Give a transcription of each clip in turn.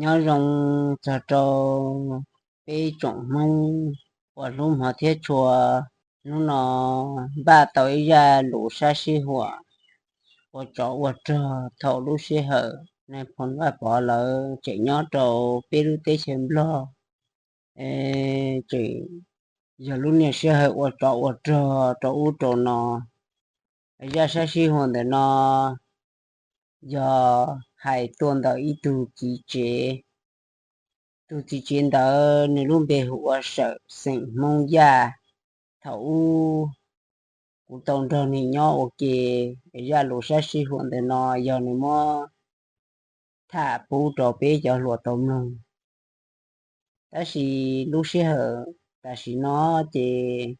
Nyob zoo txog rau peb tsoom Hmoob uas hlub hmov thiab tshua, hnub no npaj tau ib zaj lus sab sib huam ua tsov ua rog thaum lub sij hawm Nais Phoo Vaj Pov lawv tseem nyob rau peb lub teb chaws Nplog. Tseem yog lub niag sij hawm ua tsov ua rog rau ub rau no. Zaj sab sib huam ntawm no yog hais tuaj ntawm ib tug txiv tsev. Tus txiv tsev ntawd nws lub npe hu ua Sawm, xeem Hmoob Yaj. Thaum ub kuv tau nrog nws nyob ua ke. Zaj lus sab sib huam ntawm no yog nws muab tham pub rau peb cov hluas tau mloog. Tab sis lub sij hawm tam sim no ces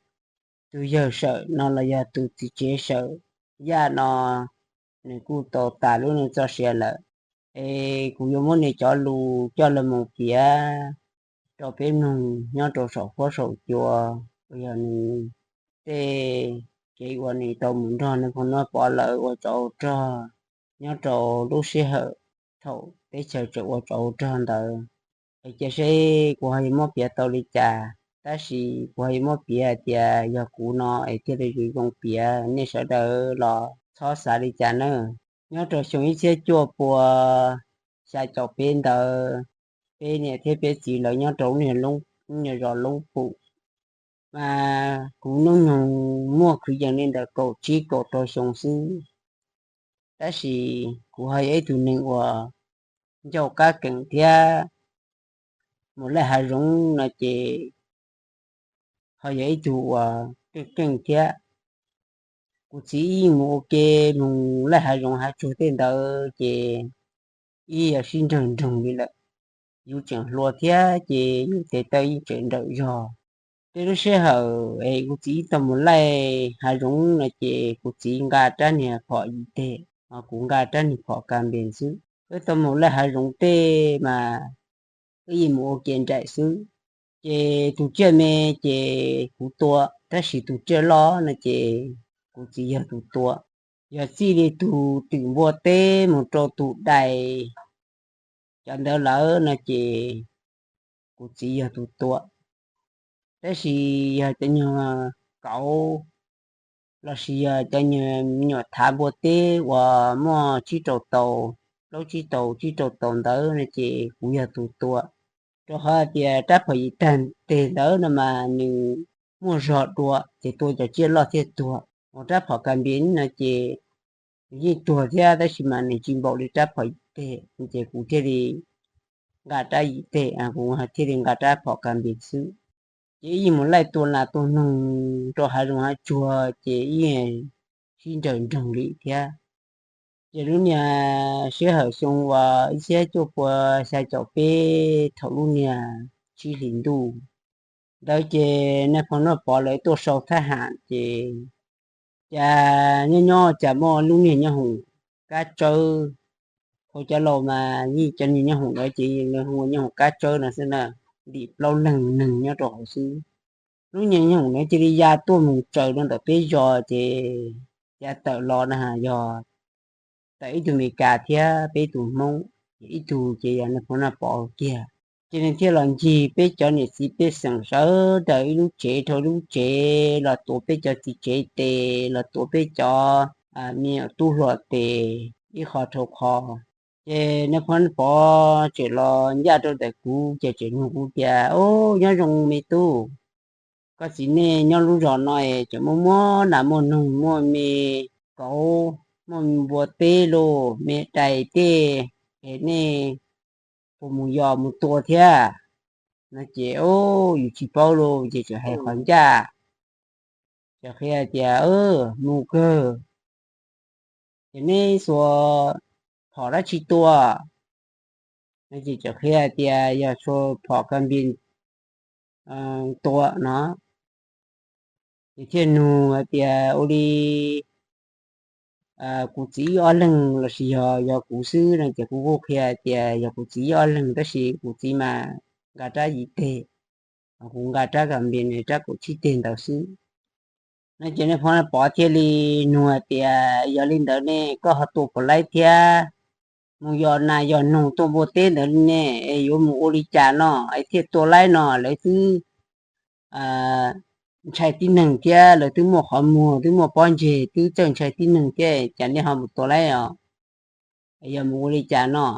tus yawg Sawm no los yog tus txiv tsev Sawm Yaj no nws kuj tau tas lub neej txoj sia lawm. Es kuv yuav muab nws cov lus coj los mus piav rau peb mloog nyob rau saum huab saum cua, uas yog nws tej kev uas nws tau mus nrog Nais Phoo Vaj Pov lawv ua tsov ua rog nyob rau lub sij hawm thaum teb chaws tseem ua tsov ua rog ntawd. Es cia seb kuv ho yuav muab piav tau li cas, tab sis kuv ho yuav muab piav hais tias yog kuv no es thiaj li zoo zoo piav, nej sawv daws los txhob xav li cas nawb. Nyob rau xyoo ib txhiab cuaj pua xya caum peb ntawd, peb niam thiab peb txiv lawv nyob rau lub niag zos Loob Pum, mas kuv hnub nyoog muaj kwv yees li ntawm kaum tsib kaum rau xyoo xwb. Tab sis kuv ho yog ib tug neeg uas ncauj qab keem thiab mus laij hav zoov no ces ho yog ib tug uas keej keej thiab. Kuv txiv ib mus ua ke mus laij hav zoov hav tsuag tej ntawd ces ib yam sib nrawg nroog li lawm. Yus tseem hluas thiab ces yus tes taw yeej tseem nrawm zog. Tej lub sij hawm es kuv txiv ib tau mus laij hav zoov no ces kuv txiv nqa rab niag phom yim teg, kuv nqa rab niag phom kas npes xwb. Wb tau mus laij hav zoov tej mas wb yeej mus ua ke nraim xwb. Ces tus tsiaj me ces kuv tua, tab sis tus tsiaj loj no ces kuv txiv yog tus tua. Yog txij li tus twm npua teb mus rau tus dais cov ntawd lawm no ces kuv txiv yog tus tua. Tab sis yog cov nyuag kauv lossis yog cov nyuag me nyuam thav npua teb uas muaj tsib rau tau, plaub tsib tau tsib rau tau ntawd no ces kuv yog tus tua. Rau qhov tias rab phom yim teg ntawd no mas nws muaj zog dua ces tua cov tsiaj loj thiaj tuag. Ua rab phom kas npes no ces nws yeej tuag thiab tab sis mas nws tsis npaum li rab phom yim teg, ces kuv thiaj li nqa rab yim teg, kuv thiaj li nqa rab phom kas npes xwb. Ces ib yeej mus laij tua nas tua noog rau hav zoov hav tsuag ces ib sib nrawm nroog li thiab. Ces lub niag sij hawm xyoo uas ib txhiab cuaj pua xya caum peb thaum lub niag tsib hlis ntuj ntawd ces Nais Phoo Vaj Pov lawv tuaj sau thab ham ces cas nyob nyob cas muaj lub niag nyob hoom kab tsawb. Thaum cov laus mas yeej cov niag nyob hoom ntawd ces yeej hu ua nyob hoom kab tsawb no xwb na, ntim plaub leeg neeg nyob rau hauv xwb. Lub niag nyob hoom ntawd cia li ya tuaj mus tsaws rau ntawm peb zos ces ya tawm los na yog tawm ib tug Amelikas thiab peb ib tug Hmoob, ib tug ces yog Nais Phoo Vaj Pov kiag. Ces nws thiaj los ncig peb cov niam txiv pej xeem sawv daws ib lub tsev dhau ib lub tsev los tuav peb cov txiv tsev tes, los tuav peb cov me nyuam tub hluas tes ib qho dhau qho. Ces Nais Phoo Vaj Pov tseem los ncaj rau ntawm kuv ces tseem nug kuv tias, Ub, nyob zoo me tub, koj txiv nej nyob lub zos no es tseem muaj muaj nas muaj noog muaj me kauv muaj npua teb lauj me dais tej es nej puas mus yos mus tua thiab? No ces, Ub, yus tsis paub lauj, ces tseem hais qhov ncaj. Tseem qhia tias, Mus kawg, ces neb xuas phom dab tsi tua? No ces tseem qhia tias yog xuas phom kas npes tua no. Ces thiaj nug hais tias, Ua li kuv txiv ib ob leeg lossis yog yog kuv xwb? No ces kuv kuj qhia tias yog kuv txiv ib ob leeg tab sis kuv txiv mas nqa rab yim teg, kuv nqa rab kas npes, rab kaum tsib teg ntawd xwb. No ces Nais Phoo Vaj Pov thiaj li nug hais tias, Yog li ntawd ne koj ho tua puas laib thiab? mus yos nas yos noog tuaj npua teb ntawd ne, es yuav mus ua li cas no es thiaj tua laib no? Lawv twb ntshai tib neeg thiab, lawv twb muaj qhov muag, twb muaj pob ntseg, twb txawj ntshai tib neeg thiab, cas nej ho mus tua laib os? Yog mus ua li cas no?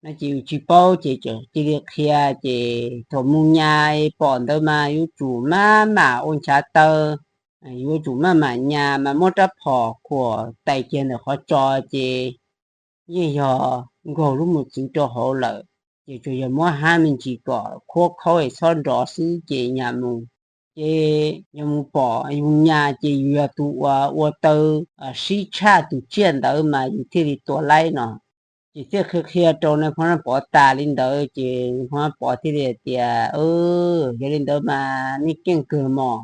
No ces yus tsis paub ces cia li qhia, ces thaum mus nyas pom ntawd mas yuav tsum maj mam ua nchav taw, yuav tsum maj mam nyas mas muab rab phom khuam tais kiag ntawm qhov tso, ces yeej yog nkaug lub mos txwv rau hauv lawm. Ces tsuas yog muab hab me ntsis kom khuab khaub es txhob nrov xwb ces nyas mus. Ces yog mus pom yus nyas ces yus yog tus uas ua taw sib tshaj tus tsiaj ntawd mas yus thiaj li tua laib no. Ces thiaj qhia qhia rau nais phoo Pov tas li ntawd ces nais phoo Pov thiaj li tias, Yog li ntawd mas nej keej kawg mog.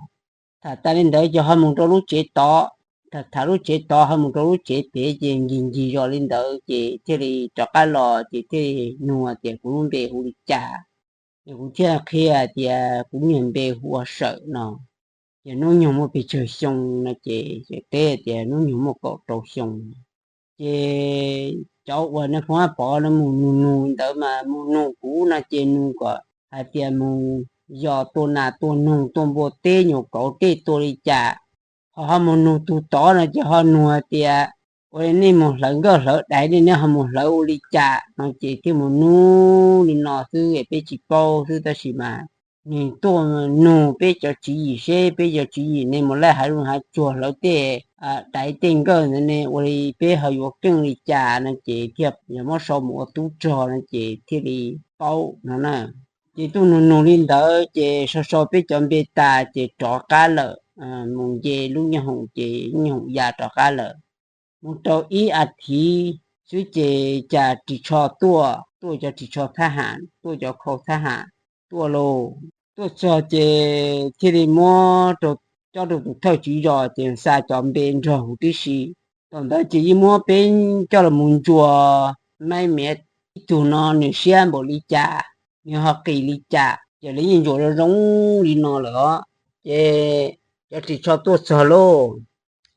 Tham tas li ntawd ces ho mus rau lub tsev tod, tham lub tsev tod ho mus rau lub tsev pem ces ncig ncig zos li ntawd ces thiaj li rov qab los ces thiaj li nug tias, Kuv lub npe hu li cas? Ces kuv thiaj qhia tias, Kuv niag npe hu ua Sawm no. Ces hnub nyoog muaj pes tsawg xyoo no ces teb tias, Hnub nyoog muaj kaum rau xyoo. Ces cov uas nais phoo Pov no mus nug nug ntawd mas mus nug kuv no ces nug kom hais tias mus yos tua nas tua noog tuaj npua teb nyuam kauv tej tua li cas. Ho ho mus nug tus tod no ces ho nug tias, Ua li nej mus hlawv nkawj hlawv daiv ne, nej ho mus hlawv ua li cas no ces thiaj mus nug li no xwb, peb tsis paub xwb tab sis mas nws tuaj nug peb cov tswv yim seb peb cov tswv yim ne mus laij hav zoov hav tsuag hlawv tej daiv tej nkawj ntawd ne, ua li peb ho yuav keej li cas no ces thiaj yog muab sau mus ua tub rog no ces thiaj li paub no na. Ces tuaj nug nug li ntawd ces sau sau peb cov npe tas ces rov qab lawm, mus nce lub nyooj hoom ces nyooj hoom ya rov qab lawm. Mus rau ib as thiv xwb ces cas ris tsho tuaj, tuaj cov ris tsho thab ham, tuaj cov khau thab ham tuaj lauj. Tuaj txog ces thiaj li muab cob rau tus thawj tswv zos ces xa cov npe nrog huv tib si. Thaum ntawd ces yeej muab peb coj los mus ntsuas, maib miav ib tug no nws siab npaum li cas, nws ho qis li cas, ces lawv yeej ntsuas zoo zoo li no lawm os. Ces cov ris tsho tuaj txog lauj,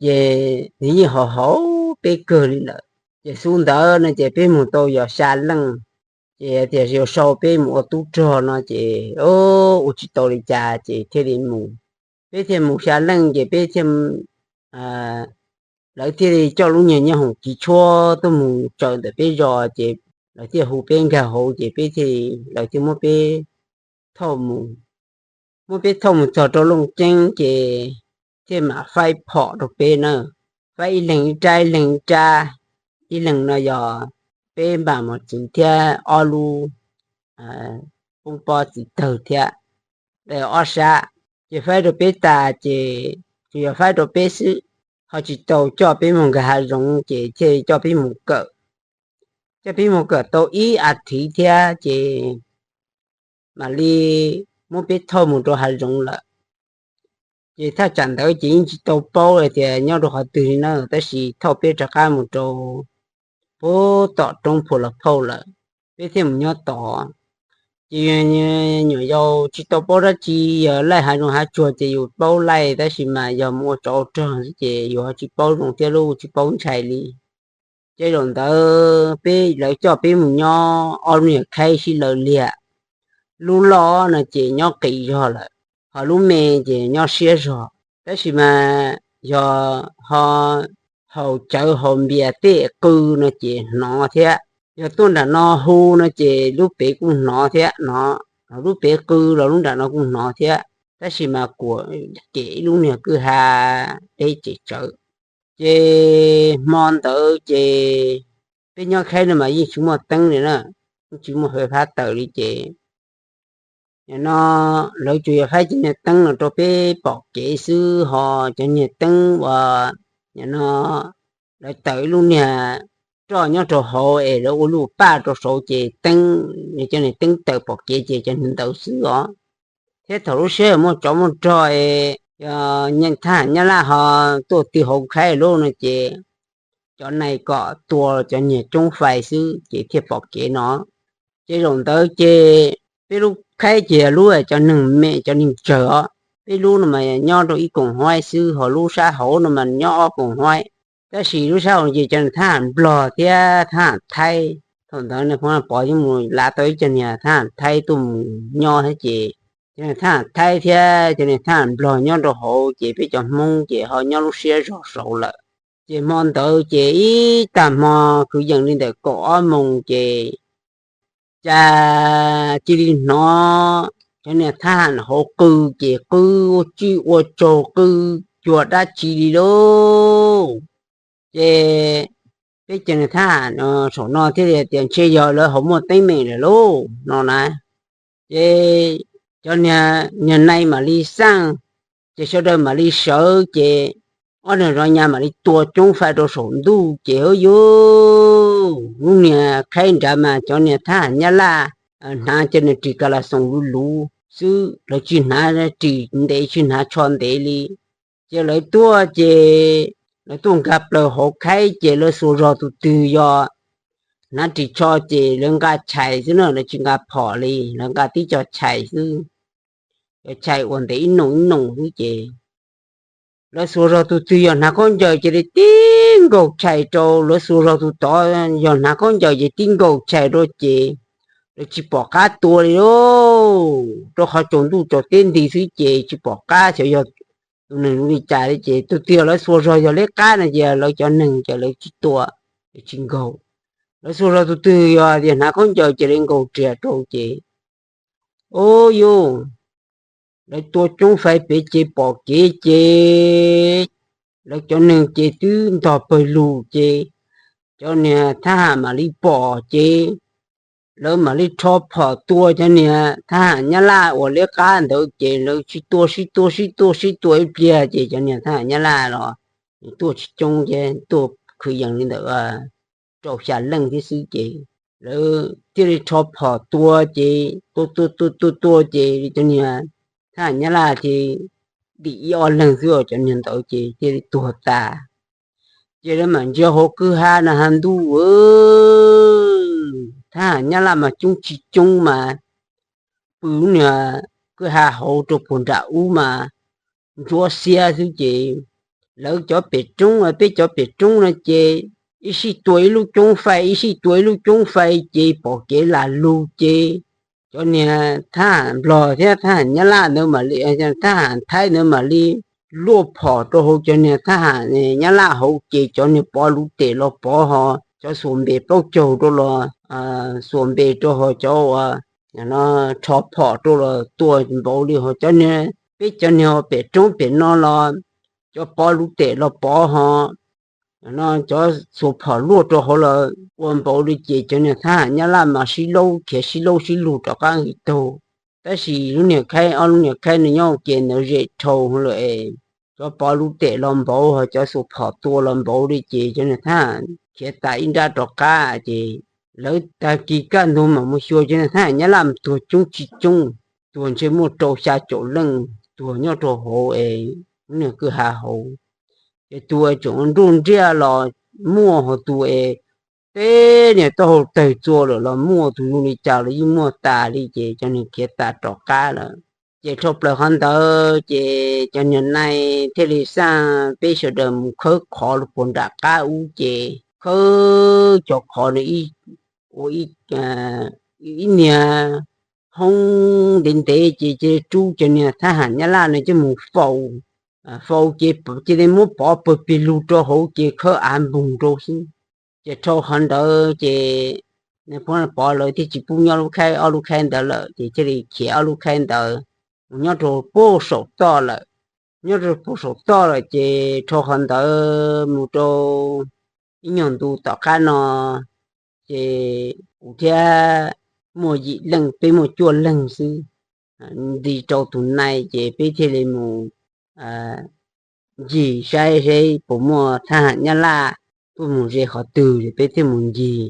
ces nws yeej haus haus peb kawg li lawm. Ces xub ntawd no ces peb mus tau yog xya leej, ces tias yuav sau peb mus ua tub rog no ces ua tsis tau li cas ces thiaj li mus. Peb thiaj mus xya leej ces peb thiaj, lawv thiaj li coj lub nyuag nyooj hoom kiv tshuab tuaj mus tsaws ntawm peb zos ces lawv thiaj hu peb nkag hauv ces peb thiaj, lawv thiaj muab peb thauj mus. Muab peb thauj mus txog rau Looj Ceeb ces thiaj mam faib phom rau peb na, faib ib leeg ib rab ib leeg ib rab. Ib leeg no yog peb npam mos txwv thiab ob lub poob pob txiv tawg thiab ob sab. Ces faib rau peb tas ces tsuas yog faib rau peb xwb, ho tsis tau coj peb mus nkag hav zoov ces thiaj coj peb mus kawm. Coj peb mus kawm tau ib as thiv thiab ces mam li muab peb thauj mus rau hav zoov lawm. Ces thaj tsam ntawd ces yeej tsis tau paub hais tias nyob rau qhov twg li na, tab sis thauj peb rov qab mus rau puag tom roob Phu Los Phauj lawm, peb thiaj mus nyob tod. Ces nyuam yaus tsis tau paub dab tsi, yog laij hav zoov hav tsuag ces yus paub laij, tab sis mas yog mus ua tsov ua rog xwb ces yus ho tsis paub zoo thiab lub tsis paub ntshai li. Ces zaum ntawd peb, lawv coj peb mus nyob ob lub nyuag khaib sib law liag, lub loj no ces nyob qis zog lawm, ho lub me ces nyob siab zog. Tab sis mas yog ho haus cawv haus npias tej qw no ces hnov thiab. Yog tuaj nram no hu no ces lub pem kuj hnov thiab no, lub pem qw los lub nram no kuj hnov thiab. Tab sis mas kuam kem ib lub niag kwj ha deb tsem tsawv. Ces hmo ntawd ces peb nyob khaib no mas yeej tsis muaj teeb li na, yeej tsis muaj fais fab tawm li ces nim no lawv tsuas yog faib cov niag teeb no rau peb pom kev xwb, ho cov niag teeb uas nim no lawv taws ib lub niag roj nyob rau hauv es lawv ua lub paj rau saud ces teeb, cov niag teeb taws pom kev ces cov niag ntawd xwb os. Thiab thaum lub sij hawm muaj tsov muaj rog es yog nyeem thab ham Nyab Laj ho tuaj tw hauv khaib lub no ces cov nais kom tua cov niag coob fais xwb ces thiaj pom kev no. Ces zaum ntawd ces peb lub khaib ces yog lub cov neeg me cov neeg tsawg os. Peb lub no mas nyob rau ib koom haib xwb, ho lub sab hauv no mas nyob ob koom haib. Tab sis lub sab hauv ces cov niag thab ham nplog thiab thab ham thaib, thaum ntawd Nais Phoo Pov yeej mus lav tau ib cov niag thab ham thaib tuaj mus nyob thiab ces cov niag thab ham thaib thiab cov niag thab ham nplog nyob rau hauv ces peb cov Hmoob ces ho nyob lub siab zog saud lawm. Ces hmo ntawd ces ib tag hmo kwv yees li ntawm kaum ob moos ces cas cia li hnov cov niag thab ham hauv qw ces qw ua tswj ua tsaug qw cuag dab tsi li lauj. Ces peb cov niag thab ham saum no thiaj li tias ntshe yog lawv hauv muaj teeb meem lawm lauj no na. Ces cov niag nai mam li xaj, ces sawv daws mam li sawv ces ob niag zov nyas mam li tua coob fais rau saum ntuj ces ua yuj, lub niag khaib nrad mas cov niag thab ham Nyab Laj hnav cov niag ris kas las xoos luv luv xwb, lawv tsis hnav ris ntev tsis hnav tsho ntev li. Ces lawv tuaj ces lawv tuaj nkag plaws hauv khaib ces lawv xuas zog tus twg yog hnav ris tsho ces lawv nqa chais xwb na, lawv tsis nqa phom li, lawv nqa tib co chais xwb. Cov chais uas ntev ib noog ib noog xwb ces lawv xuas zog tus twg yog hnav khaub ncaws ces li tib nkaug chais rau, lawv xuas zog tus tod yog hnav khaub ncaws ces tib nkaug chais rau ces lawv tsis pom qab tua li lauj, rau qhov tsaus ntuj tsaus teb nti xwb ces tsis pom qab xyov yog tus neeg zoo li cas li ces tus twg yog lawv xuas zog yog liab qab no ces lawv cov neeg ces lawv tsis tua, lawv tsis nkaug. Lawv xuas zog tus twg yog tias hnav khaub ncaws ces lawv nkaug riam rau ces ua yuj, lawv tua coob fais pem ces pom kev ces lawv cov neeg ces twb ntog pawg lug ces cov niag thab ham mam li pom ces lawv mam li rho phom tua cov niag thab ham Nyab Laj uas liab qab ntawd ces lawv sib tua sib tua sib tua sib tua ib pliag ces cov niag thab ham Nyab Laj los tuaj tsis coob ces tuaj kwv yees li ntawm rau xya leej thiab xwb ces lawv thiaj li rho phom tua ces tua tua tua tua tua ces cov niag thab ham Nyab Laj ces dim ib ob leeg xwb os, cov niag ntawd ces thiaj li tuag tas. Ces lawv mam ntsia hauv kwj ha na ha ntuj, thab ham Nyab Laj mas coob tsis coob mas pw lub niag kwj ha hauv rau puag nram ub mas ntsuab xiab xwb ces lawv cov pem roob peb cov pem roob no ces ib sij tua ib lub coob fais ib sij tua ib lub coob fais ces pom kev lam lug ces cov niag thab ham Nplog thiab thab ham Nyab Laj ntawd mam li, thab ham Thaib ntawd mam li luaj phom rau hauv cov niag thab ham Nyab Laj hauv ces cov niag pov luv tes los pov ho, cov xuas npe plaub caug rau los xuas npe rau ho, cov uas rho phom rau los tua npaum li ho cov niag peb cov niag pem roob pem no los cov pov luv tes los pov ho, no cov xuas phom luaj rau hauv los ua npaum li ces cov niag thab ham Nyab Laj mas sib laub khiav sib laub sib lug rov qab nqis taug. Tab sis lub niag khaib ob lub niag khaib no nyob ua ke ntawd ze dhau lawm es cov pov luv tes los npaum ho cov xuas phom tua los npaum li ces cov niag thab ham khiav tas ib nrab rov qab ces lawv tag kis kaj ntug mam mus xyuas cov niag thab ham Nyab Laj mas tuag coob tsis coob, tuag ntshe muaj rau xya caum leej tuag nyob rau hauv es lub niag kwj ha hauv. Ces tus uas tseem nruj nriaj los muaj, ho tus es teb niag taub hau tawg txua lawm los muaj, tus zoo li cas los yeej muaj tas li ces cov niag khiav tas rov qab lawm. Ces dhau plaws qhov ntawd ces cov niag nai thiaj li xaj peb sawv daws mus khawb qhov los puag nram qab ub ces khawb cov qhov no ua ib niag hoob ntev ntev ces cia li rub cov niag thab ham Nyab Laj no coj mus faus. Faus ces cia li muab pov pawg pig lug rau hauv ces khawb av npoog rau xwb. Ces dhau qhov ntawd ces nais phoo Pov lawv thiaj tsis pub nyob lub khaib ob lub khaib ntawd lawm ces thiaj li khiav ob lub khaib ntawd mus nyob rau puag saum toj lawm. Nyob rau puag saum toj lawm ces dhau qhov ntawd mus rau ib nyuag ntu tom qab no ces kuv thiab muaj yim leej, peb muaj cuaj leeg xwb. Nti rau tus nai ces peb thiaj li mus ncig saib seb puas muaj thab ham Nyab Laj tuaj mus ze qhov twg es peb thiaj mus ncig,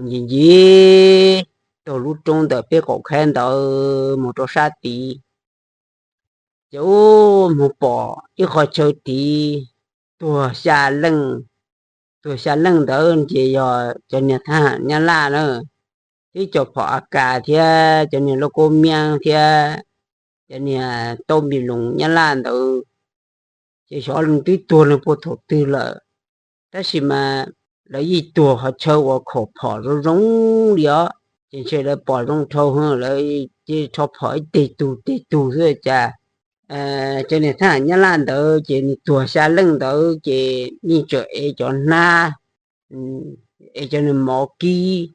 ncig ncig taug lub roob ntawm peb qaum khaib ntawd mus rau sab tid. Ces ub mus pom ib qho chaw tid tuag xya leej, tuag xya leej ntawd ces yog cov niag thab ham Nyab Laj na, tib co phom A Kas thiab cov niag lauj kaub miab thiab cov niag taub npis loos Nyab Laj ntawd, ces xyov twb tuag nws puag thaum twg lawm. Tab sis mas lawv yeej tuag qhov chaw uas khaum phom zoo zoo li os, ces ntshe lawv pom zoo dhau, lawv cia li rho phom ib teg tug teg tug xwb cas. Cov niag thab ham nyab laj ntawd ces nws tuag xya leej ntawd ces yeej tseem ev cov hnab, ev cov niag mov kib,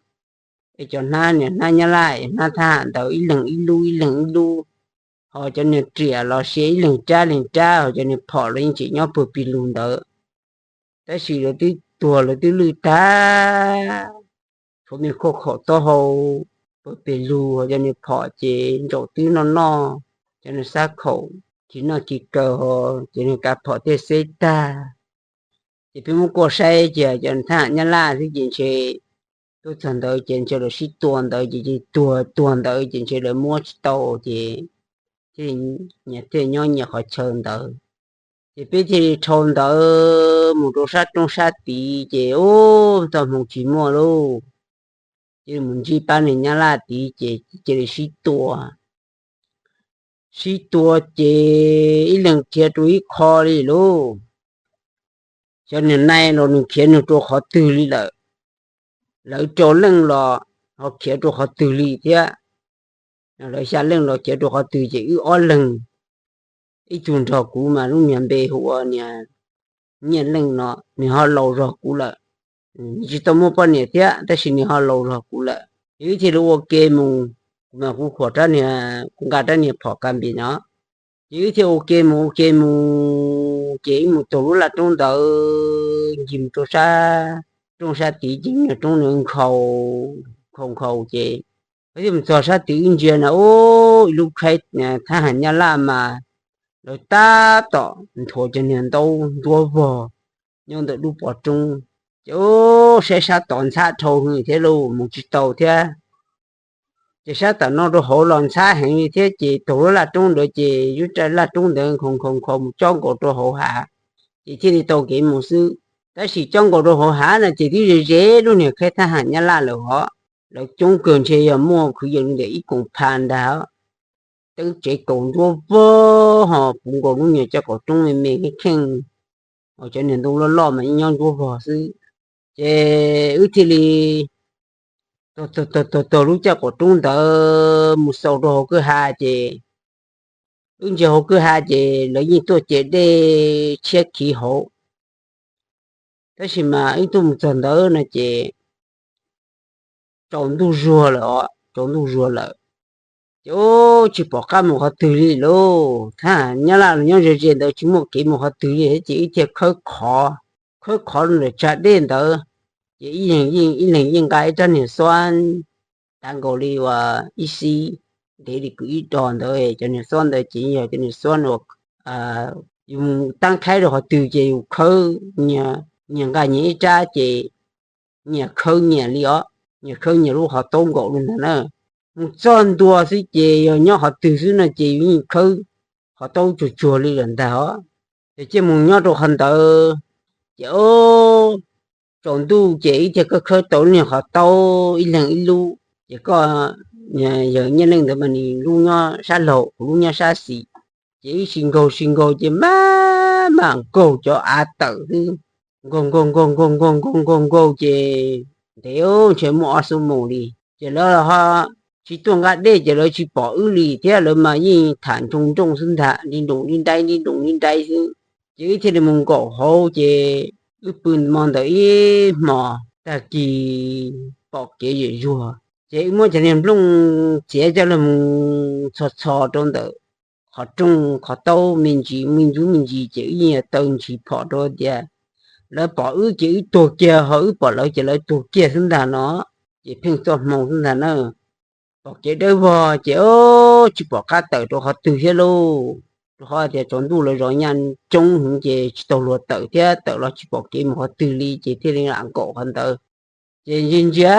ev cov hnab, niag hnab nyab laj, hnab thab ham ntawd ib leeg ib lub ib leeg ib lub, ho cov niag riam los sia ib leeg rab leeg rab, ho cov niag phom los yeej tseem nyob puag pes lug ntawd. Tab sis lawv twb tuag lawv twb lwj tag, tshuav me khauj khaum taub hau puag pes lug, ho cov niag phom ces ntsaum twb noj noj, cov niag xab khaum khi noj khi kaw, ho cov niag kav phom thiaj xeb tag. Ces peb muab kuaj saib ces cov thab ham nyab laj xwb ces ntshe tuaj txog ntawd ces ntshe lawv sib tua ntawd ces tuag tuag ntawd ces ntshe lawv muab tsis tau ces thiaj nyob nyias qhov chaw ntawd. Ces peb thiaj li dhau ntawd mus rau sab roob sab tid ces ub, txoj hmoo tsis muaj lauj. Cia li mus ntsib pab niag nyab laj tid ces cia li sib tua. Sib tua ces ib leeg khiav rau ib qho li lauj. Cov niag nai los nws khiav nws rau qhov twg li lawm. Lawv rau leej los ho khiav rau qhov twg li thiab. Lawv xya leej los khiav rau qhov twg ces wb ob leeg, ib tug nrog kuv mas lub niag npe hu ua niag Nyiaj Leej no, nws ho laus zog kuv lawm. Nws tsis tau muaj poj niam thiab tab sis nws ho laus zog kuv lawm. Ces wb thiaj li ua ke mus, kuv mas kuv khuam rab niag, kuv nqa rab niag phom ka npis no. Ces wb thiaj ua ke mus ua ke mus ces wb mus taug lub laj roob ntawd ncig mus rau sab roob sab tid ces niag roob nws nkhaus nkhaus nkhaus ces wb thiaj mus txog sab tid wb ntsia na ub, ib lub khaib thab ham nyab laj mas lawv tab tom nthuav cov niag ntaub ntuab vog nyob ntawm lub pov roob. Ces ub, saib sab tod ntxhab dhau hwv thiab lauj, mus tsis tau thiab. Ces sab tom no rau hauv los ntxhab heev li thiab ces taug lub laj roob ntawd ces lub laj roob ntawd nkhaus nkhaus nkhaus mus cob nkaus rau hauv hav, ces thiaj li tau kev mus xwb. Tab sis cob nkaus rau hauv hav no ces twb ze ze lub niag khaib thab ham nyab laj lawm hov. Lawv coob kawg ntshe yog muaj kwv yees li ntawm ib koom pha ntag. Teeb tsev kaus nruab vog ho puv nkaus lub niag caj kaum roob me me kheej kheej, ho cov niag ntoo loj loj mas yeej nyob nruab vog xwb. Ces wb thiaj li taug taug taug taug lub caj kaum roob ntawd mus xaus rau hauv kwj ha ces wb ntsia hauv kwj ha ces lawv yeej tuaj ce dej tshiab khiv hauv. Tab sis mas wb tuaj mus txog ntawd no ces tsaus ntuj zuag lawm os, tsaus ntuj zuag lawm. Ces ub, tsis pom qab mus qhov twg li lauj, thab ham nyab laj los nyob ze ze ntawd tsis muaj kev mus qhov twg li thiab ces wb thiaj khawb qhov, khawb qhov rau ntawm tsag dej ntawd. Ces ib leeg yeej nqa ib rab niag xob tav nkaus li uas ib xib ntev li kwv ib dos ntawd, cov niag xob ntawd ces yog cov niag xob uas yus mus tab khaib rau qhov twg ces yus khawb, nyias nqa nyias ib rab ces nyias khawb nyias li os, nyias khawb nyias lub qhov taub nkaus li ntag na. Mus txog ntua xwb ces yog nyob qhov twg xwb no ces yus yeej khawb qhov taub tsuag tsuag li lawm ntag os. Ces cia mus nyob rau qhov ntawd ces ub, tsaus ntuj ces wb thiaj khawb khawb tau lub niag qhov taub ib leeg ib lub. Ces koj yawg Nyiaj Leej ntawd mas nws lub nyob sab laug, kuv lub nyob sab xis. Ces wb sib nkaug sib nkaug ces maj mam nkaug cov av tawm xwb, nkaug nkaug nkaug nkaug nkaug nkaug nkaug nkaug ces ntev ntshe muaj ob xuab moos li. Ces lawv ho tsis tuaj nqa dej ces lawv tsis pom wb li thiab, lawv mas yeej tham nroo nrooj xwb ntag, li nroos li nraib li nroos li nraib xwb. Ces wb thiaj li mus nkaum hauv ces wb pw hmo ntawd ib hmos tag kis pom kev zem zuag ces wb muab cov niag nplooj txiav coj los mus txhos txhos rau ntawm qhov rooj qhov taub me ntsis me ntsis me ntsis ces wb yeej taw ntshis phom rau tias lawv pom wb ces wb tuag kiag, ho wb pom lawv ces lawv tuag kiag xwb ntag no. Ces pheej txoj hmoo xwb ntag na. Pom kev dawb vog ces tsis pom qab tawm rau qhov twg thiab lauj, rau qhov tias tsaus ntuj lawv zov nyaj coob heev ces tsis tau luag tawm thiab, tawm los tsis pom kev mus qhov twg li ces thiaj li lam nkaum qhov ntawd. Ces ntsia ntsia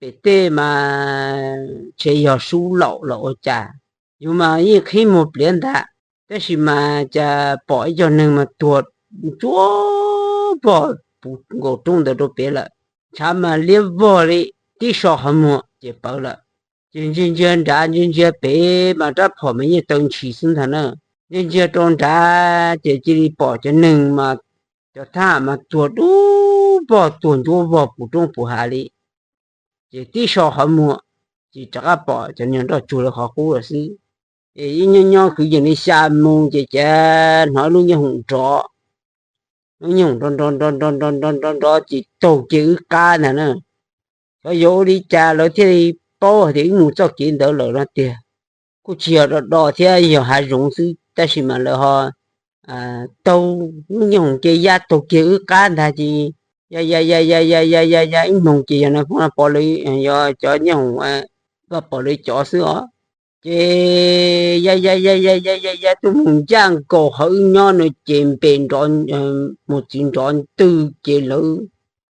pem tej mas ntshe yog sub laum los ua cas, yus mas yeej qhib muag pliav ntag, tab sis mas cas pom ib co neeg mas tuag ntsuab vog puv nkaus roob ntawd rau pem lawm, ntshav mas liab vog li, tib so qhov muag ces pawv lawm. Ces ntsia ntsia nrad ntsia ntsia pem mas rab phom mas yeej taw ntshis xwb ntag na. Ntsia ntsia rau nrad ces cia li pom cov neeg mas Cov thab ham mas tuag dub vog tuag ncuab vog puv roob puv hav li. Ces tib so qhov muag, ces rov qab pom cov niag nroj tsuag lawv qhov qub lawm xwb. Ces ib nyob nyob kwv yees li xya moos ces cav hnov lub nyooj hoom nrov, lub nyooj hoom nrov nrov nrov nrov nrov nrov nrov ces taug kiag wb qab ntag na. Xyov yuav ua li cas lawv thiaj li paub hais tias wb mus txoj kev ntawd lawm no tiag. Kuj tsis yog do do thiab, yog hav zoov xwb tab sis mas lawv ho taug lub nyooj hoom ces ya taug kiag wb qab ntag ces ya ya ya ya ya ya ya ya ib moos ces yog Nais Phoo Pov lawv, yog cov nyooj hoom Vaj Pov lawv cov xwb os. Ces ya ya ya ya ya ya ya tuaj mus ncaj nkaus qhov wb nyob no ces npe nrov, mus txiv nrov ntwg ces lawv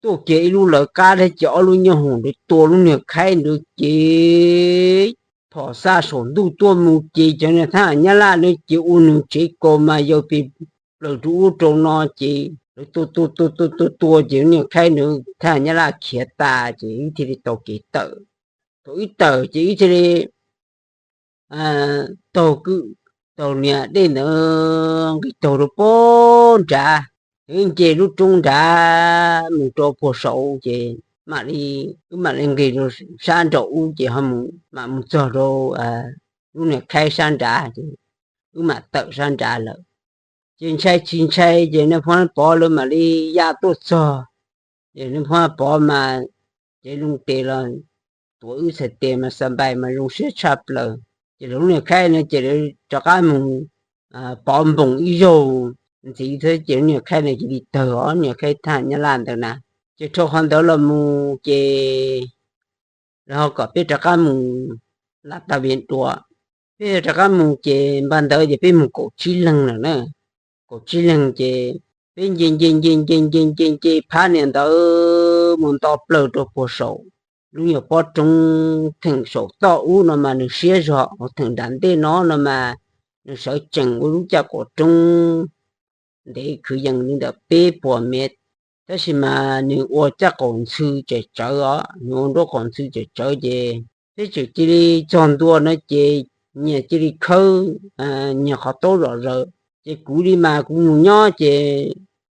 tuaj kiag ib lub lawv qab thiab ces ob lub nyooj hoom ntawd tua lub niag khaib ntawd ces phom xaj saum ntuj tuaj mus ces cov niag thab ham Nyab Laj ntawd ces ua nws tsev kaus mas yawg pes plaws rau ub rau no ces lawv tua tua tua tua tua tua ces lub niag khaib ntawd thab ham Nyab Laj khiav tas ces wb thiaj li tau kev tawm. Thaum wb tawm ces wb thiaj li taug kwj, taug niag dej ntawd nqis taug rau pem nrad, wb nce lub roob nrad mus rau puag saud ces mam li, wb mam li nqis rau sab nraum ub ces ho mus mam mus txog rau lub niag khaib sab nrad ces wb mam tawm sab nrad lawm. Ces ntshai tsis ntshai ces Nais Phoo Pov lawv mam li ya tuaj txog. Ces Nais Phoo Pov mas cev loo tes los tuav wb txhais tes mas xa npais mas zoo siab tshaj plaws. Ces lawv lub niag khaib no ces lawv rov qab mus pov npoos ib zaug ntxiv thiab ces lub niag khaib no cia li tawg os, niag khaib thab ham Nyab Laj ntawd na. Ces dhau qhov ntawd los mus ces lawv ho kom peb rov qab mus Las Tag Vias dua. Peb rov qab mus ces npaj ntawd ces peb mus kaum tsib leeg lawm na. Kaum tsib leeg ces peb nce nce nce nce nce nce nce phab niam ntawd mus nto plaws rau puag saum lub nyuag pob roob theem saum toj ub no mas nws siab zog, hos theem nram ntej no no mas nws sawv tsees ua lub caj qaum roob ntev kwv yees li ntawm peb puas mev, tab sis mas nws ua caj qaum ntxhw tsem tsawv os, nws ua nruab qaum ntxhw tsem tsawv ces peb tseem cia li txog ntua no ces nyias cia li khawb nyias qhov taub zom zaws. Ces kuv li mas kuv mus nyob ces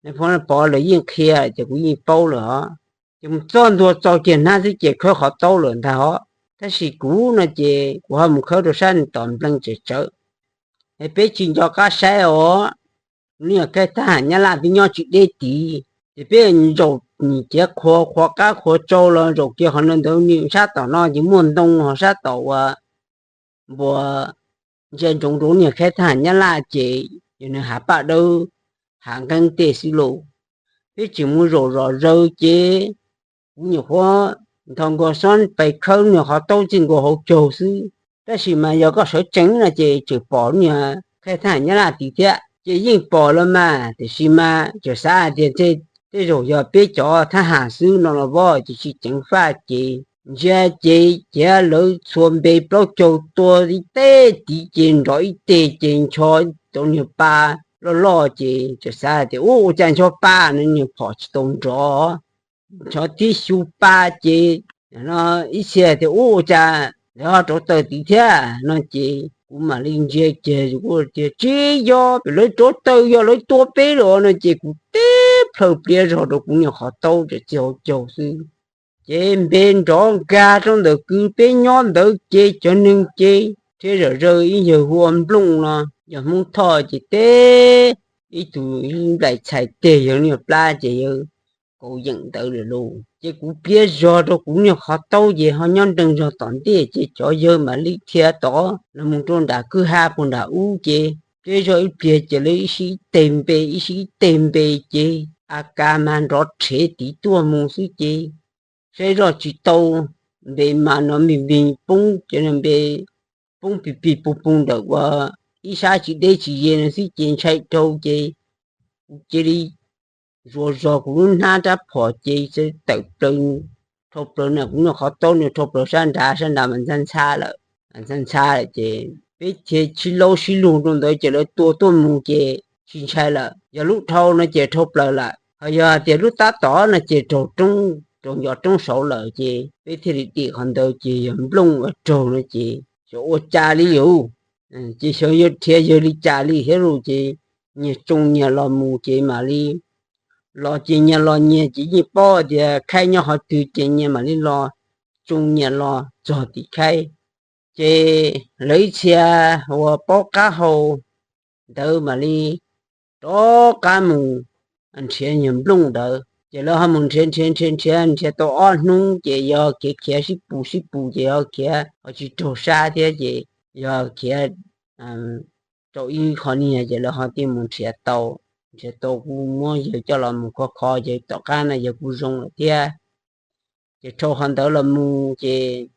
Nais Phoo Pov lawv yeej qhia ces kuv yeej paub lawm os. Ces mus txog ntua txaus kiag hnab xwb ces khawb qhov taub lawm ntag os. Tab sis kuv no ces kuv ho mus khawb rau sab nws tom nplees tsem tsawv, es peb tsis nco qab saib os. Lub nyuag khaib thab ham Nyab Laj twb nyob tsis deb tid, ces peb zaum nim ciav qhuav qhuav qab qhuav tsau los zaum kiag qhov no ntawd, sab tom no ces muaj ntoo, ho sab tom uas npuas ntsia ntsoov rau lub nyuag khaib thab ham Nyab Laj ces yog nws hav paj dawb hav nqeeb tej xwb lauj. Peb tseem mus zaum zom zaws ces kuv nyuam qhuav nthos nkaus xob pais khawb lub nyuag qhov taub txij nkaus hauv caug xwb, tab sis mas yog koj sawv tsees no ces tseem pom lub nyuag khaib thab ham Nyab Laj tid thiab. Ces yeej pom los mas, tiam sis mas tseem xav hais tias tej zaum yog peb cov thab ham xwb no los vov ces tsis ceev faj ces ntsia ces ciav lawv txhua npe plaub caug tua ib teg tid ces nrov ib teg ces ncho tau niag pa loj loj ces tseem xav hais tias ua cas ncho pa no niag phom tsis tau nrov, ncho tib xyu pa ces no ib txhia tias ua cas lawv ho rauv taws tid thiab no ces kuv mam li ntsia kiag kuv tias tsis yog pem lawv rauv taws, yog lawv tua peb lawm no ces kuv tib plhaw pliav zog rau kuv niag qhov taub tseem txij hauv caug xwb. Ces npe nrov nkag rau ntawm kwv peb nyob ntawd ces cov neeg ces rhiab zom zaws ib yawg hu ua Nplooj no yog Hmoob Thoj ces teb ib tug nplaim txhais teg yawg niag plab ces yawg kauv yeem ntawd lawm lauj. Ces kuv pliav zog rau kuv niag qhov taub ces ho nyob nrees zog tom ntej ces cov yawg mam li dhia tod los mus rau nram kwj ha puag nram ub ces pliav zog ib pliag ces lawv ib sij ib teg npe ib sij ib teg npe ces a ka mas nrov rhev tid tuaj mus xwb ces saib zoj tsis tau, npe mas no me me poob ces npe poob pig pig pug pug ntawm ua ib sab tsis deb tsis ze no xwb ces ntshai dhau ces kuv cia li zuas zog kuv lub hnab rab phom ces tawm plaws, rhau plaws na kuv niag qhov taub no rhau plaws sab nrad, sab nrad mas ntxhab ntxhab lawm, ntxhab ntxhab lawm ces peb thiaj sib laub sib lug rau ntawd ces lawv tua tuaj mus ces tsis ntshai lawm. Yog lub dhau no ces rhau plaws lawm, ho yog hais tias lub tab tom no ces raug roob, raug ncov roob saud lawm ces peb thiaj li dim qhov ntawd ces yog Nplooj ua raug no ces xyov ua cas li lauj, ces xyov yuav rhiav yawg li cas li thiab lauj ces nyias tsoo nyias los mus ces mam li los ces nyias los nyias ces yeej paub tias khaib nyob qhov twg ces nyias mam li los tsoo nyias los txog tim khaib. Ces lawv ib txhia uas paub qab hau ntawd mam li rov qab mus nrhiav nyuag nplooj ntawd. Ces lawv ho mus nrhiav nrhiav nrhiav nrhiav nrhiav tau ob hnub ces yog khiav khiav sib pus sib pus ces yog khiav ho tsis raug sab thiab ces yog khiav rau ib qho niag ces lawv ho thiaj mus nrhiav tau. Nrhiav tau kuj muab yawg coj los mus kho kho ces tom qab no yawg kuj zoo lawm thiab. Ces dhau qhov ntawd los mus ces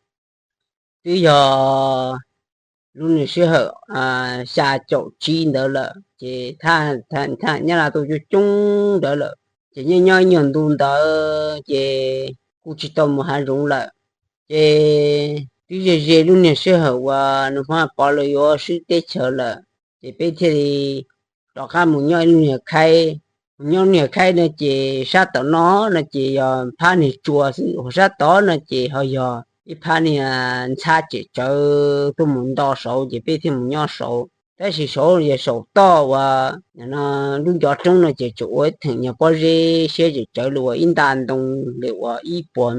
twb yog lub niag sij hawm xya caum tsib ntawd lawm ces thaj nyab laj tuaj coob coob ntawd lawm. Ces nyob nyob ib nyuag ntu ntawd ces kuj tsis tau mus hav zoov lawm. Ces twb ze ze lub niag sij hawm uas nws Hmoob Pov lawv yuav swb teb chaws lawm ces peb thiaj li rov qab mus nyob lub niag khaib. Mus nyob lub niag khaib no ces sab tom no no ces yog phab niag tsua xwb, ho sab tod no ces ho yog ib phab niag ntxhab tsem tsawv tuaj mus nto saud ces peb thiaj mus nyob saud. Tab sis saud yog saum toj uas lub ncov roob no ces tseem ua ib theem nyuag pob zeb siab tsem tsawv li uas ib nta ntoo li uas ib puas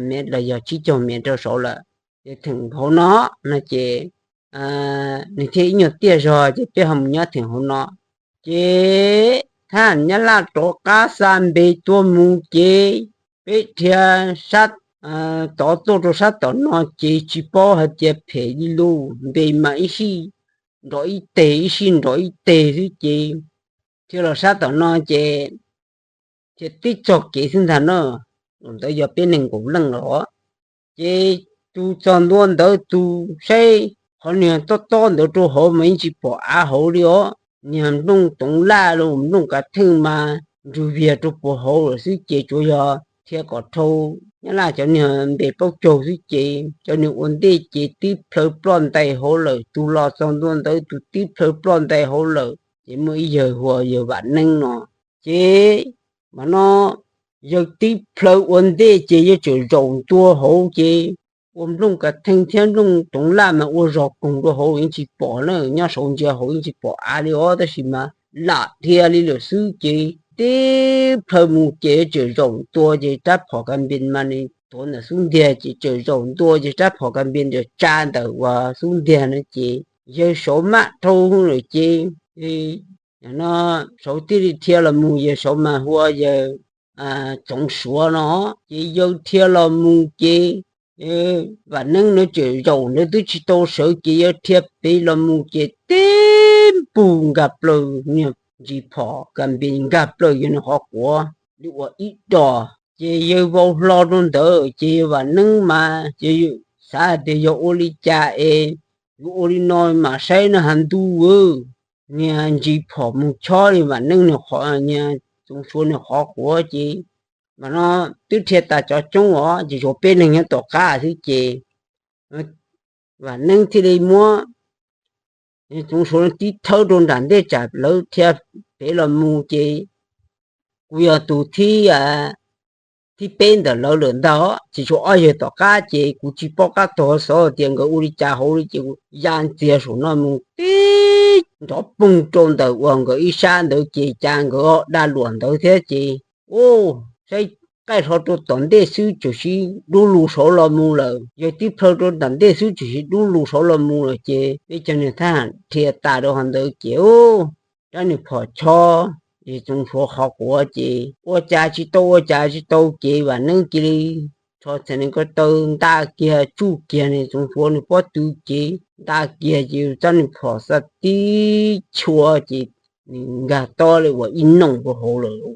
mev los yog tsib caug mev rau saud lawm. Ces theem hauv no no ces nws thiaj ib nyuag tiaj zog ces peb ho mus nyob theem hauv no. Ces thaj nyab laj rov qab xa npe tuaj mus ces peb dhia sab tod tuaj rau sab tom no ces tsis paub hais tias phem li lus, npe mas ib sij nrov ib teg ib sij nrov ib teg xwb ces dhia los sab tom no ces thiaj tib txog kev xwb ntag na. Ntawd yog peb nees nkaum leej los ces tus txog ntua ntawd tus saib qhov niag tob tob ntawd rau hauv mas yeej tsis pom av hauv li os. Niag nplooj toov laj los nplooj kav theej mas ntsug viag rau puag hauv lawm xwb ces tsuas yog dhia kom dhau nyab laj cov niag npe plaub caug xwb ces cov niag ua ntej ces tib plhaw ploj ntais hauv lawm. Tus los txog ntua ntawd tus tib plhaw ploj ntais hauv lawm ces muaj ib yawg hu ua yawg Vam Neeb no ces mas no yawg tib plhaw ua ntej ces yawg tseem zaum ntua hauv ces ua nplooj kav theej thiab nplooj toov laj mas ua zog koog rau hauv yeej tsis pom na, nyob saud ntsia hauv yeej tsis pom av li os tab sis mas lam dhia li lawm xwb ces tib plhaw mus ces tseem zaum ntua ces rab phom kas npis mas nws tuav ntawm xub ntiag ces tseem zaum ntua ces rab phom kas npis tsa ntawm uas xub ntiag no ces yawg saud maj dhau lawm ces no saud thiaj li dhia los mus, yawg saud mas hu ua yawg Txoov Suav no ces yawg dhia los mus ces Vam Neeb no tseem zaum ntawd twb tsis tau sawv ces yawg dhia pem los mus ces tib npug nkag plaws niag ntsis phom kas npis nkag plaws yawg nws qhov quav li uas ib dos ces yawg vau hlo rau ntawd ces yawg Vam Neeb mas ces xav hais tias yog ua li cas es yuav ua li no mam saib no has ntuj. Niag ntsis phom mus chob li Vam Neeb niag, niag Txoov Suav niag qhov quav ces mas no twb dhia tas cov coob os ces tshuav peb leeg nyob tom qab xwb ces Vam Neeb thiaj li muab Txoov Suav tib thawb rau nram ntej tsam lawv dhia pem los mus ces kuv yog tus thib thib peb ntawm lawv lawm ntag ces tshuav ob yawg tom qab ces kuv tsis paub qab tog xov tias nkawd ua li cas hauv li ces kuv ya ntxiag saum no mus tib nrov poog rau ntawm uas nkawd ib sab ntawd ces cas nkawd daj luam ntawd thiab ces u saib qaij hlo rau tom ntej xwb tsuas sib dub lug saud los mus lawm, yawg tib plhaw rau tom ntej xwb tsuas sib dub lug saud los mus lawm ces peb cov niag thab ham dhia tas rau qhov ntawd ces u rab niag phom chob ces Txoov Suav qhov quav ces ua cas tsis tau ua cas tsis tau ces Vam Neeb cia li rho txhais niag ko taw nta kiag tsuj kiag niag Txoov Suav nws pob tw ces nta kiag ces rab niag phom xa tib chua ces nws nkag tob li uas ib noog rau hauv lawm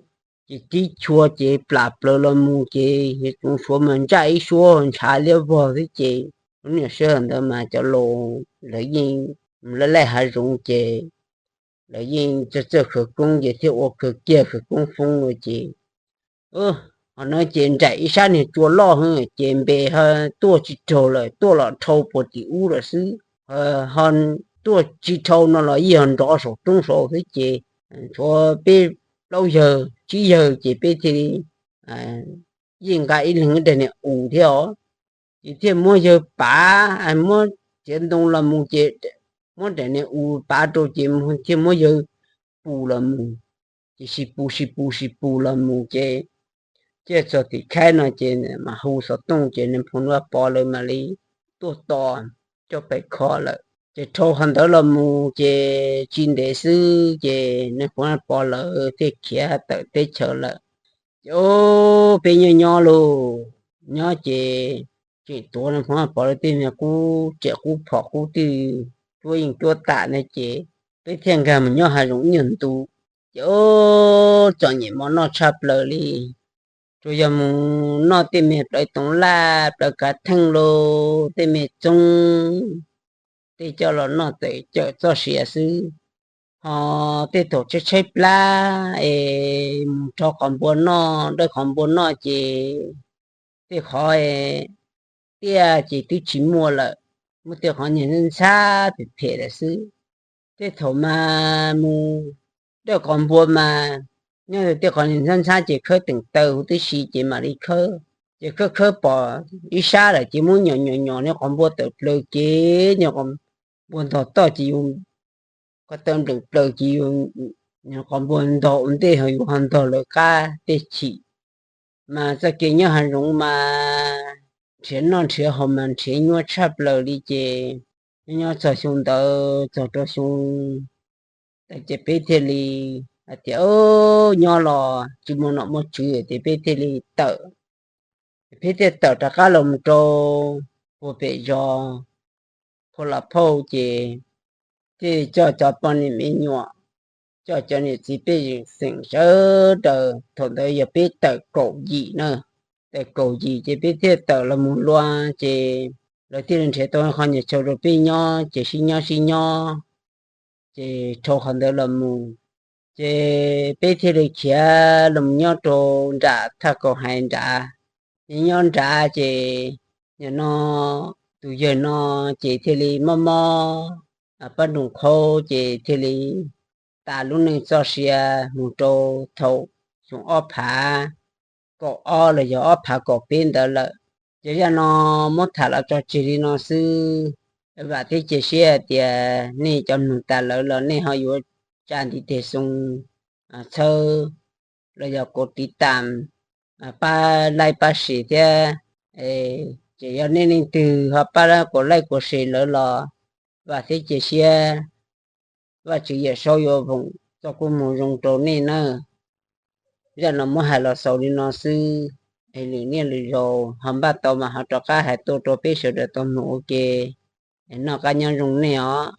ces tib chua ces plam plaws los mus ces Txoov Suav mas ntsaj ib suab ntshav liab vog xwb ces lub niag sij hawm ntawd mas cov laus lawv yeej mus laij laij hav zoov ces lawv yeej txawj txawj khawv koob ces thiaj ua kawg kiag khawv koob foob ua ces ho no ces nraim ib sab niag tsua loj ces npe ho tuaj tsis raug lawm, tuaj los dhau puag tim ub lawm xwb. Ho tuaj tsis dhau no los yeej yog nrov saum roob saud xwb ces tshuav peb plaub yawg tsib yawg ces peb thiaj li yeej nqa ib leeg daim niag us thiab os. Ces thiaj muab yawg pav, muab txiav ntoo los mus ces muab daim niag us pav rau ces thiaj muab yawg pus los mus. ces sib pus sib pus sib pus los mus ces thiaj txog tim khaib no ces mam hu xov tooj ces Nais Phoo Vaj Pov lawv mam li tuaj tos coj pais kho lawm. Ces dhau qhov ntawd los mus ces tsis ntev xwb ces Nais Phoo Vaj Pov lawv thiaj khiav tawm teb chaws lawm. Ces peb nyob nyob los nyob ces tseem tuav Nais Phoo Vaj Pov lawv tej me qub tsev qub phom qub twb cuab yeej cuab tam ne ces peb thiaj nkag mus nyob hav zoov ib nyuag ntu. Ces txom nyem mov noj tshaj plaws li, tsuas yog mus noj tej me plawv toov laj plawv kav theej los tej me txoob tej coj los noj txawm cawm txoj sia xwb. Ho tej thaum tshaib tshaib plab es mus rho qos npua noj, dawj qos npua noj ces tej qhov tiaj ces twb tsis muaj lawm, muaj tej qhov niag ntxhab phem phem lawm xwb. Tej thaum mas mus dawj qos npua mas nyob tej qhov niag ntxhab ntxhab ces khawb teem taw huv tib si ces mam li khawb, ces khawb khawb pom ib sab lawm ces muab nyom nyom nyom niag qos npua tawm plaws ces niag qos npua ntog toj ces yus ko taw nplawm plaws ces yus qos npua ntog ua ntej ho yus ho ntog lawv qab tej chim. Mas txoj kev nyob hav zoov mas nrhiav noj nrhiav haus mas nrhiav nyuaj tshaj plaws li ces nyob nyob txog xyoo ntawd txog rau xyoo ntawd ces peb thiaj li hais tias nyob los tsis muaj nom muaj tswv ces peb thiaj li tawm. Peb thiaj tawm rov qab los mus rau puag pem zos Phu Los Phauj ces thiaj coj cov poj niam me nyuam, coj cov niam txiv pej xeem sawv daws. Thaum ntawd yog peb tawm kaum yim na, tawm kaum yim ces peb thiaj tawm los mus lua ces lawv thiaj li nrhiav tau qhov nyuam chaw rau peb nyob ces sib nyob sib nyob ces dhau qhov ntawd los mus ces peb thiaj li khiav los mus nyob rau nram thaj kaum hais nrad. Ces nyob nrad ces nim no tus yawg no ces thiaj li mob mob pab nroos qhaub ces thiaj li tas lub neej txoj sia mus rau thaum xyoo ob phav kaum ob los yog ob phav kaum peb ntawd lawm. Ces zaj no muab tham los tso tseg li no xwb. Vam thiab cia siab hais tias nej cov mloog tas lawm los nej ho yuav tsa ntiv tes xoo txhawb los yog kaum tiv tam, pab laij pab se thiab. Ces yog nej leej twg ho pab kuv laij kuv se lawm los vam thiab cia siab Vajtswv Yawm Saub yuav foom txoj koob hmoov zoo rau nej nawb. Zaj no muab hais los xaus li no xwb, es lwm niaj lwm zaus ho npaj tau mas ho rov qab hais tuaj rau peb sawv daws tau mloog ua ke. Noj qab nyob zoo nej os.